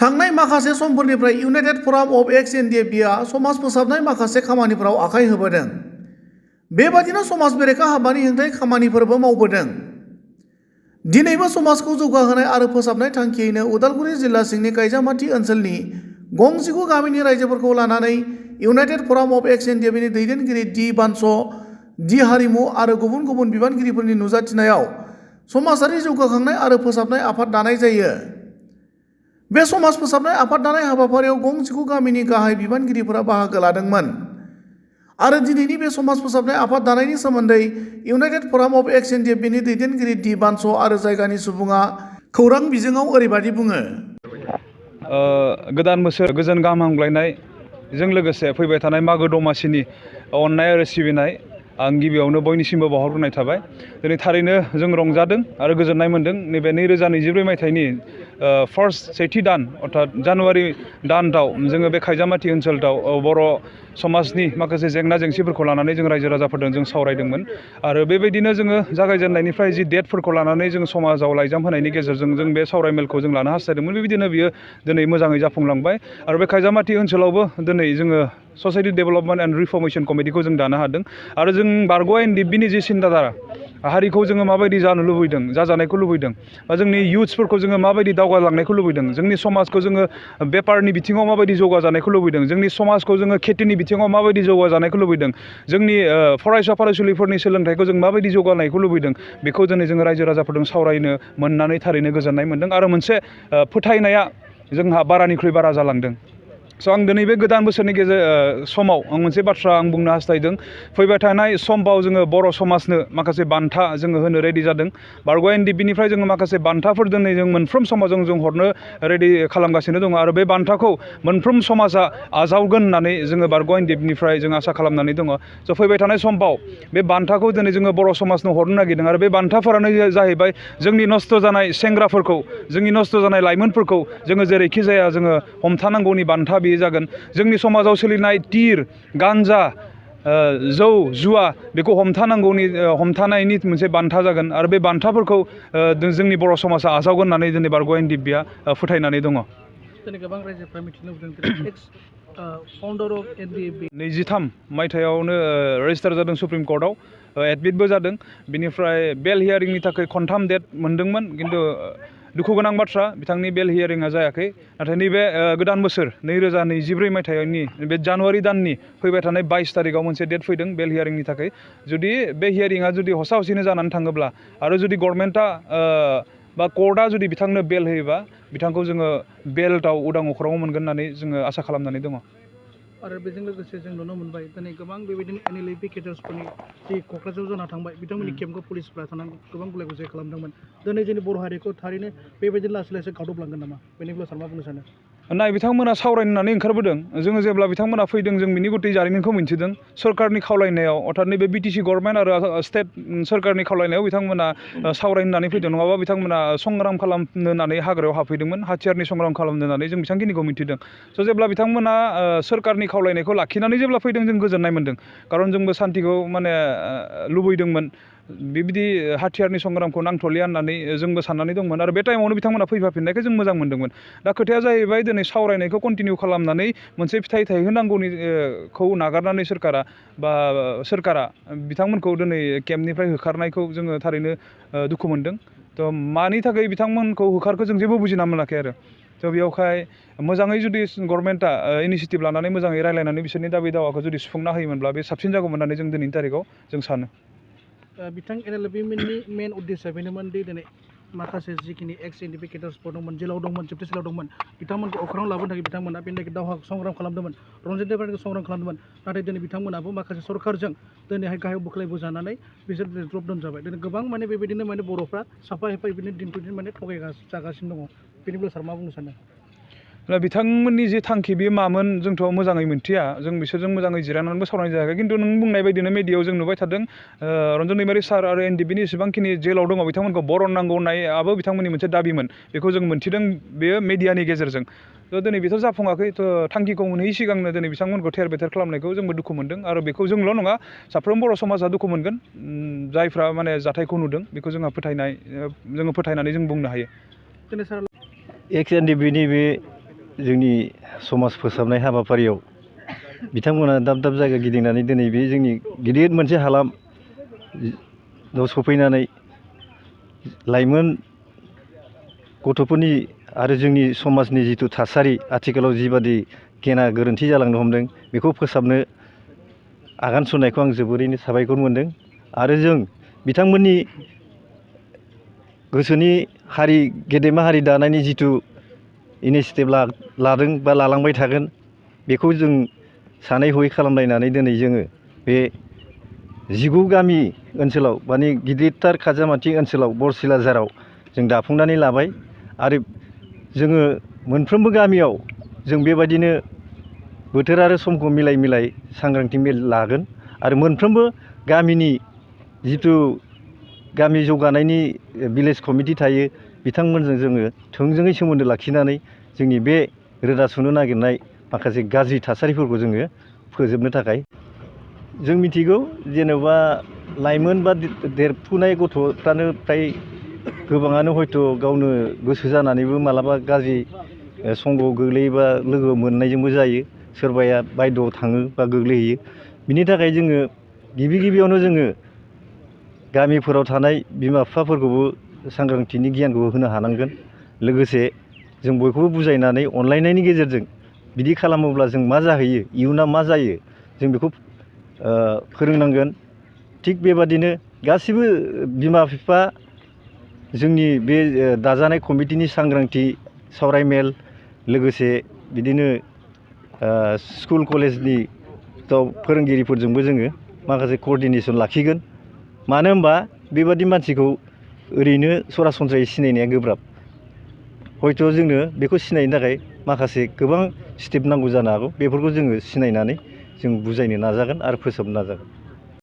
थांनाय माखासे समफोरनिफ्राय United फराम of एक्स एनडिएफबिआ समाज फोसाबनाय माखासे खामानिफोराव आखाइ होबोदों। बेबादिनो समाज बेरेखा हाबानि हेंथायै खामानिफोरबो मावबोदों। दिनैबो समाजखौ जौगाहोनाय आरो फोसाबनाय थांखियैनो उदालगुरि जिल्ला सिंनि गायजामाथि ओनसोलनि गंजिगु गामिनि रायजोफोरखौ लानानै इउनाइटेड फराम अफ एक्स एनडिएफबिनि दैदेनगिरि डि बानस, डि हारिमु आरो गुबुन गुबुन बिबानगिरिफोरनि नुजाथिनायाव समाजारि जौगाखांनाय आरो फोसाबनाय आफाद दानाय जायो। बे समाज फोसाबनाय आफाद दानाय हाबाफारियाव गंजिगु गामिनि गाहाय बिबानगिरिफोरा बाहागो लादोंमोन आरो दिनैनि बे समाज फोसाबनाय आफाद दानायनि सोमोन्दै इउनाइटेड फराम अफ एक्स एनडिएफबिनि दैदेनगिरि डि बानस आरो जायगानि सुबुङा खौरां बिजोङाव ओरैबादि बुङो। गोदान बोसोर गोजोन गाहाम हामलायनायजों लोगोसे फैबाय थानाय मागो दमासिनि अननाय आरो सिबिनाय आं गिबियावनो बयनिसिमबो बावहरग्रोनाय थाबाय। दिनै थारैनो जों रंजादों आरो गोजोननाय मोन्दों। नैबे 2024 मायथाइनि सेथि दान अर्थात जानुवारि दानआव जोङो बे खायजामाथि ओनसोलाव बर' समाजनि माखासे जेंना जेंसिफोरखौ लानानै जों रायजो राजाफोरजों जों सावरायदोंमोन आरो बेबायदिनो जोङो जागायजेननायनिफ्राय जि डेटफोरखौ लानानै जों समाजाव लाइजाम होनायनि गेजेरजों जों बे सावरायमेलखौ जों लानो हास्थायदोंमोन। बेबायदिनो बियो दिनै मोजाङै जाफुंलांबाय आरो बे खायजामाथि ओनसोलावबो दिनै जोङो ससाइटि डेभेलपमेन्ट एन्ड रिफर्मेशन कमिटिखौ जों दानो हादों आरो जों बारग' एनडिएफबिनि जि सिन्ताधारा हारिखौ जोङो माबायदि जानो लुबैदों, जाजानायखौ लुबैदों, बा जोंनि इयुथ्सफोरखौ जोङो माबायदि दावगालांनायखौ लुबैदों, जोंनि समाजखौ जोङो बेपारनि बिथिङाव माबायदि जौगाजानायखौ लुबैदों, जोंनि समाजखौ जोङो खेथिनि बिथिङाव माबायदि जौगाजानायखौ लुबैदों, जोंनि फरायसा फरायसुलिफोरनि सोलोंथाइखौ जों माबायदि जौगानायखौ लुबैदों, बेखौ दिनै जोङो रायजो राजाफोरजों सावरायनो मोननानै थारैनो गोजोननाय मोन्दों आरो मोनसे फोथायनाया जोंहा बारानिख्रुइ बारा जालांदों। आं दिनै बे गोदान बोसोरनि समाव आं मोनसे बाथ्रा आं बुंनो हास्थायदों। फैबाय थानाय समबाव जोङो बर' समाजनो माखासे बान्था जोङो होनो रेडि जादों। बारग' एनडिएफबिनिफ्राय जोङो माखासे बान्थाफोर दिनै जों मोनफ्रोम समाजाव जों हरनो रेडि खालामगासिनो दङ आरो बे बान्थाखौ मोनफ्रोम समाजा आजावगोन होननानै जोङो बारग' एनडिएफबिनिफ्राय जों आसा खालामनानै दङ। फैबाय थानाय समबाव बे बान्थाखौ दिनै जोङो बर' समाजनो हरनो नागिरदों आरो बे बान्थाफोरानो जाहैबाय जोंनि नस्थ' जानाय सेंग्राफोरखौ, जोंनि नस्थ' जानाय लाइमोनफोरखौ जोङो जेरैखि जाया जोङो हमथानांगौनि बान्था बेयो जागोन। जोंनि समाजाव सोलिनाय टिर, गान्जा, जौ, जुवा बेखौ हमथानायनि मोनसे बान्था जागोन आरो बे बान्थाफोरखौ जोंनि बर' समाजा आजावगोन होननानै दिनै बारग' एनडिएफबिआ फोथायनानै दङ। दिनै गोबां रायजोफ्रा मिथिनो लुबैदों एक्स फाउन्डार अफ एनडिएफबि 23 मायथाइयावनो रेजिस्टार जादों सुप्रिम कर्टआव, एडमिटबो जादों। बिनिफ्राय बेल हियारिंनि थाखाय खनथाम डेट मोनदोंमोन, खिन्थु दुखु गोनां बाथ्रा बिथांनि बेल हियारिंआ जायाखै। नाथाय नैबे गोदान बोसोर 2024 मायथाइनि बे जानुवारि दाननि फैबाय थानाय 22 तारिखआव मोनसे डेट फैदों बेल हियारिंनि थाखाय। जुदि बे हियारिंआ जुदि हसा हसिनो जानानै थाङोब्ला आरो जुदि गभर्नमेन्टआ बा कर्टआ जुदि बिथांनो बेल होयोबा बिथांखौ जोङो बेलआव उदां अख्राङाव मोनगोन होननानै जोङो आसा खालामनानै दङ। आरो बेजों लोगोसे जों नुनो मोनबाय दिनै गोबां बेबायदिनो एनएलए पिकेटार्सफोरनि जि क'क्राझाराव जाना थांबाय बिथांमोननि केम्पखौ पुलिसफ्रा थानानै गोबां गुलाय गुजाय खालामदोंमोन। दिनै जोंनि बर' हारिखौ थारैनो बेबायदिनो लासै लासै गादबलांगोन नामा? बेनि बेलायाव सार मा बुंनो सानो? नाय बिथांमोना सावरायनो होननानै ओंखारबोदों। जोङो जेब्ला बिथांमोना फैदों जों बिनि गथै जारिमिनखौ मिन्थिदों। सरकारनि खावलायनायाव अर्थात नैबे बिटिसि गभर्नमेन्ट आरो स्टेट सोरखारनि खावलायनायाव बिथांमोना सावरायनो होननानै फैदों, नङाबा बिथांमोना संग्राम खालामनो होननानै हाग्रायाव हाबफैदोंमोन, हाथियारनि संग्राम खालामनो होननानै जों बेसेबांखिनिखौ मिन्थिदों। जेब्ला बिथांमोना सोरखारनि खावलायनायखौ लाखिनानै जेब्ला फैदों जों गोजोननाय मोन्दों, खारन जोंबो सान्तिखौ लुबैदोंमोन। बेबायदि हाथियारनि संग्रामखौ नांथ'लिया होननानै जोंबो साननानै दंमोन आरो बे टाइमावनो बिथांमोना फैफाफिननायखौ जों मोजां मोन्दोंमोन। दा खोथाया जाहैबाय दिनै सावरायनायखौ कन्टिनिउ खालामनानै मोनसे फिथाइ थायहोनांगौखौ नागारनानै सोरखारा बिथांमोनखौ दिनै केम्पनिफ्राय होखारनायखौ जोङो थारैनो दुखु मोन्दों। मानि थाखाय बिथांमोनखौ होखारखो जों जेबो बुजिना मोनाखै आरो। बेयावहाय मोजाङै जुदि गभर्नमेन्टआ इनिसियेटिभ लानानै मोजाङै रायलायनानै बिसोरनि दाबि दावाखौ जुदि सुफुंना होयोमोनब्ला बे साबसिन जागौमोन होननानै जों दिनैनि तारिखआव जों सानो। बिथां एनएलएफबिनि मेन उद्देश्यआ बेनोमोन दि दिनै माखासे जिखिनि एक्स एनडिएफबि केडार्सफोर दंमोन, जेलाव दंमोन, जोबथेसालियाव दंमोन, बिथांमोनखौ अख्राङाव लाबोनो थाखाय बिथांमोना बेनि थाखाय दावहा संग्राम खालामदोंमोन, रन्जित देब्रानिखौ संग्राम खालामदोंमोन। नाथाय दिनै बिथांमोनाबो माखासे सरकारजों दिनैहाय गाहायाव बोख्लायबोजानानै बिसोर द्रप डाउन जाबाय। दिनै गोबां बेबायदिनो बर'फ्रा साफा एफा बिदिनो दिन टु दिन जागासिनो दङ। बेनि बेलायाव सार मा बुंनो सानो? बिथांमोननि जे थांखि बे मामोन जोंथ' मोजाङै मिन्थिया, जों बिसोरजों मोजाङै जिरायनानैबो सावरायनाय जायाखै। खिन्थु नों बुंनाय बायदिनो मिडियायाव जों नुबाय थादों रन्जन दैमारि सार आरो एनडिएफबिनि जेसेबांखिनि जेलाव दङ बिथांमोनखौ बरननांगौ होननायाबो बिथांमोननि मोनसे दाबिमोन। बेखौ जों मोन्थिदों बेयो मिडियानि गेजेरजों। दिनै बेथ' जाफुङाखै। थांखिखौ मोनहैयै सिगांनो दिनै बिथांमोनखौ थेर बेथेर खालामनायखौ जोंबो दुखु मोन्दों आरो बेखौ जोंल' नङा साफ्रोम बर' समाजा दुखु मोनगोन। जायफ्रा जाथायखौ नुदों बेखौ जोङो फोथायनानै जों बुंनो हायो। दिनै सार एक्स एनडिएफबिनि बे जोंनि समाज फोसाबनाय हाबाफारियाव बिथांमोना दाब दाब जायगा गिदिंनानै दिनै बे जोंनि गिदिर मोनसे हालामाव सफैनानै लाइमोन गथ'फोरनि आरो जोंनि समाजनि जिथु थासारि आथिखालाव जिबादि गेना गोरोन्थि जालांनो हमदों बेखौ फोसाबनो आगान सुरनायखौ आं जोबोरैनो साबायखर मोनदों आरो जों बिथांमोननि गोसोनि गेदेमा हारि दानायनि जिथु इनिसियेटिभ लादों बा लालांबाय थागोन बेखौ जों सानै हयै खालामलायनानै दिनै जोङो बे 19 गामि ओनसोलाव माने गिदिरथार खाजामाथि ओनसोलाव बरसिलाझाराव जों दाफुंनानै लाबाय आरो जोङो मोनफ्रोमबो गामियाव जों बेबायदिनो बोथोर आरो समखौ मिलाय मिलाय सांग्रांथि मेल लागोन आरो मोनफ्रोमबो गामिनि जिथु गामि जौगानायनि भिलेज कमिटि थायो बिथांमोनजों जोङो थोंजोङै सोमोन्दो लाखिनानै जोंनि बे रोदा सुनो नागिरनाय माखासे गाज्रि थासारिफोरखौ जोङो फोजोबनो थाखाय जों मिथिगौ जेनेबा लाइमोन बा देरफुनाय गथ'फ्रानो फ्राय गोबाङानो हयथ' गावनो गोसो जानानैबो मालाबा गाज्रि संगआव गोग्लैयोबा लोगो मोननायजोंबो जायो सोरबाया बायद'आव थाङो बा गोग्लैहैयो बिनि थाखाय जोङो गिबियावनो जोङो गामिफोराव थानाय बिमा बिफाफोरखौबो सांग्रांथिनि गियानखौ होनो हानांगोन लोगोसे जों बयखौबो बुजायनानै अनलायनायनि गेजेरजों बिदि खालामोब्ला जों मा जाहैयो इयुनाव मा जायो जों बेखौ फोरोंनांगोन थिग बेबादिनो गासिबो बिमा बिफा जोंनि बे दाजानाय कमिटिनि सांग्रांथि सावरायमेल लोगोसे बिदिनो स्कुल कलेजनि फोरोंगिरिफोरजोंबो जोङो माखासे कअर्डिनेसन लाखिगोन मानो होनबा बेबादि मानसिखौ ओरैनो सरासनस्रायै सिनायनाया गोब्राब हयथ' जोंनो बेखौ सिनायनो थाखाय माखासे गोबां स्टेप नांगौ जानो हागौ बेफोरखौ जोङो सिनायनानै जों बुजायनो नाजागोन आरो फोसाबनो नाजागोन